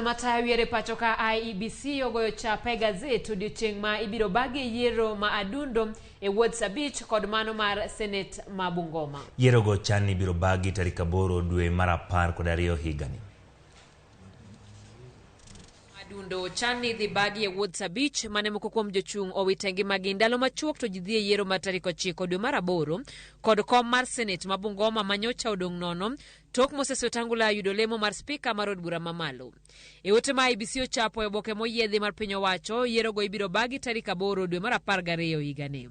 Duol matayo yiero e pacho ka IEBC ogoyo chapa e gazet odiochieng' ma ibiro bagie yiero ma Adundo e wards 5 kod mano mar Senate ma Bungoma. Yierogo chan ni ibiro bagi tarik 8 dwe mar 12 higani. Adundo chan ni idhi bagi e wards 5 mane moko kuom jochung' owite ngimagi ndalo machuok to ji dhi e yiero mar tarik 9 dwe mar 8 kod kom mar Senate ma Bungoma ma nyocha odong' nono tok Moses Wetangula yudo lemo mar spika mar od bura mamalo. E ote ma IEBC ochapo e oboke moyiedhi mar piny owacho, yierogo ibiro bagi tarik 8 dwe mar 12 higani.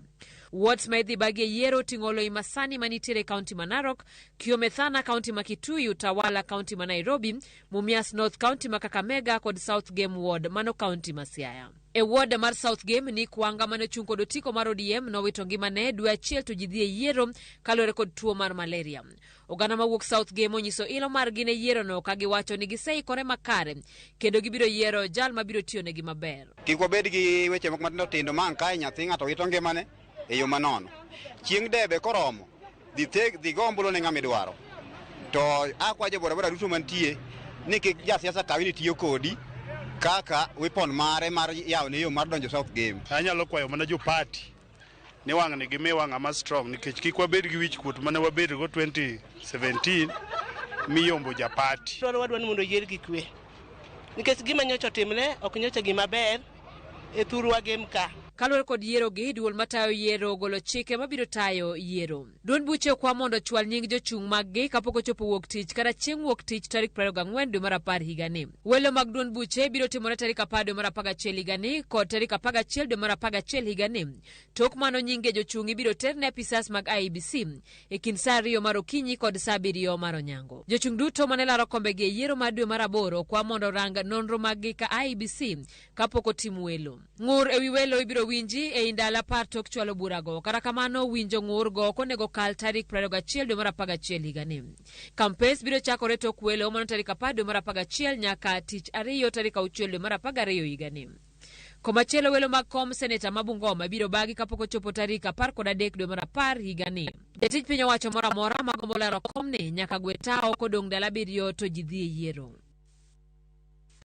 Wards ma idhi bagi e yiero oting'o Oloi Masani manitiere e kaunti ma Narok, Kiomethana kaunti ma Kitui, Utawala kaunti ma Nairobi, Mumias North kaunti ma Kakamega kod South Gem Ward mano kaunti ma Siaya. E ward mar South Gem, Nick Wanga mane ochung' kod otiko mar ODM nowito ngimane dwe achiel to ji dhi e yiero kaluwore kod tuo mar malaria. Oganda mawuok South Gem onyiso ilo margi ne yierono ka giwacho ni giseikore makare kendo gibiro yiero jal mabiro tiyonegi maber. Kik wabed gi weche moko matindo tindo ma ang' kae nyathi ng'ato wito ngimane e yo manono. Chieng' debe koromo, dhi theg, dhi go ombulu ne ng'ama idwaro. To akwa jo bodaboda duto mantie ni kik jasiasa kawi ni tiyo kodi kaka weapon mare mar yawo ne yo mar donjo South Gem. Anyalo kwayo mana jo party ni wang'ni gimiwa ng'ama strong nikech kik wabed gi wich kuot mane wabedgo 2017 miyombo japati. Dwaro wadwa ni mondo oyier gi kwe nikech gima nyocha otimre ok nyocha gima ber e thurwa Gem ka. Kaluwore kod yierogi, duol matayo yiero ogolo chike mabiro tayo yiero. Duond buche okwa mondo ochwal nying jochung' maggi kapok ochopo wuok tich kata chieng' wuok tich tarik 24 dwe mar 10 higani. Welo mag duond buche biro timore tarik 10 dwe mar 11 higani kod tarik 11 dwe mar 11 higani. Tok mano nyinge jochung' ibiro ter ne apisas mag IEBC e kind saa 2 mar okinyi kod saa 7 mar onyango. Jochung' duto mane laro kombegi e yiero mar dwe mar 8 okwa mondo orang nonro maggi ka IEBC kapok otim welo. Ng'ur ewi welo ibiro winji ei ndalo 10 tok chwalo burago. Kata kamano, winjo ng'urgo ok onego kal tarik 21 dwe mar 11 higani. Kampes biro chakore tok welo mano tarik 10 dwe mar 11 nyaka tich ariyo tarik 6 dwe mar 12 higani. Komachielo welo mag kom seneta ma Bungoma biro bagi kapok ochopo tarik 13 dwe mar 10 higani. Jatij piny owacho moro amora magombo laro komni nyaka gwe tawo kodong' ndalo 7 to ji dhi e yiero.